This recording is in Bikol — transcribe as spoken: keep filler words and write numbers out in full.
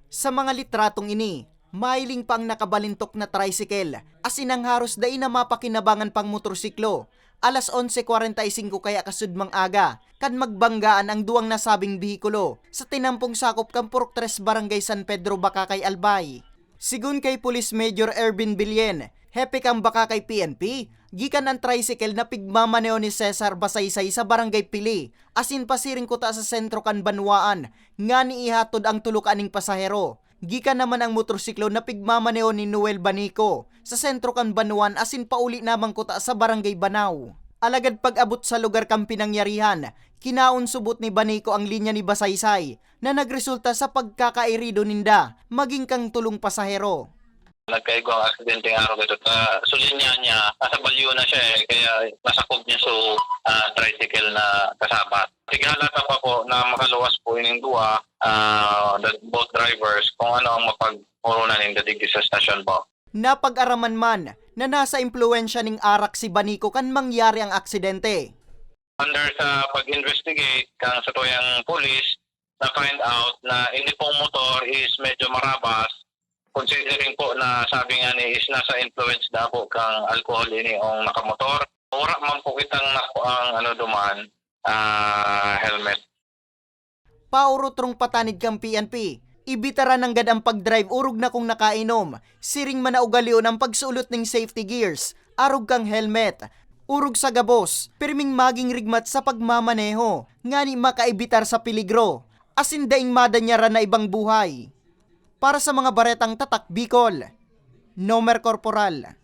Sa mga litratong ini, mahiling pa ang nakabalintok na tricycle, asin ang haros dai na mapakinabangan pang motorsiklo. Alas onse kwarenta y singko kaya kasudmang aga, kan magbanggaan ang duwang nasabing behikulo sa tinampong sakop kan Purok Tres Barangay San Pedro, Bacacay, Albay. Sigon kay Police Major Ervin Billen, hepe kan Bacacay P N P, gikan an tricycle na pigmamaneho ni Cesar Basaysay sa Barangay Pili, asin pasiring kuta sa sentro kan banwaan, ngani ihatod ang tulo kaning pasahero. Gikan naman ang motorsiklo na pigmamaneho ni Noel Banico sa sentro kan banwaan asin pauli naman kuta sa Barangay Banao. Alagad pag-abot sa lugar kan pinangyarihan, kinaon subot ni Banico ang linya ni Basaysay na nagresulta sa pagkakairido ninda, maging kang tulong pasahero. Nagkaigwa ang aksidente nga araw ito ta sulinya niya, nasa balyo na siya eh, kaya nasakob niya so ah, tricycle na kasama. Tighalata pa po na makaluwas po ining duwa, ah, the, both drivers, kung ano ang mapag-urunan ninda digdi sa stasyon po. Napag-araman man na nasa impluwensya ning arak si Banico kan mangyari ang aksidente. Under sa pag-investigate kang satuyang pulis, na-find out na ini pong motor is medyo marabas, considering po na sabi nga ni is nasa influence na po kang alcohol ini ang nakamotor. Wala man po kitang nakuang ano duman, ah, helmet. Paorot rong patanid kan P N P, ibitaran nanggad ang pag-drive orog na kung nakainom, siring man na ugalion ang pagsulot ning safety gears, arog kang helmet. Orog sa gabos, pirming maging rigmat sa pagmamaneho, ngani makaibitar sa peligro, asin daing madanyaran na ibang buhay. Para sa mga baretang Tatak Bicol, Nomer Corporal.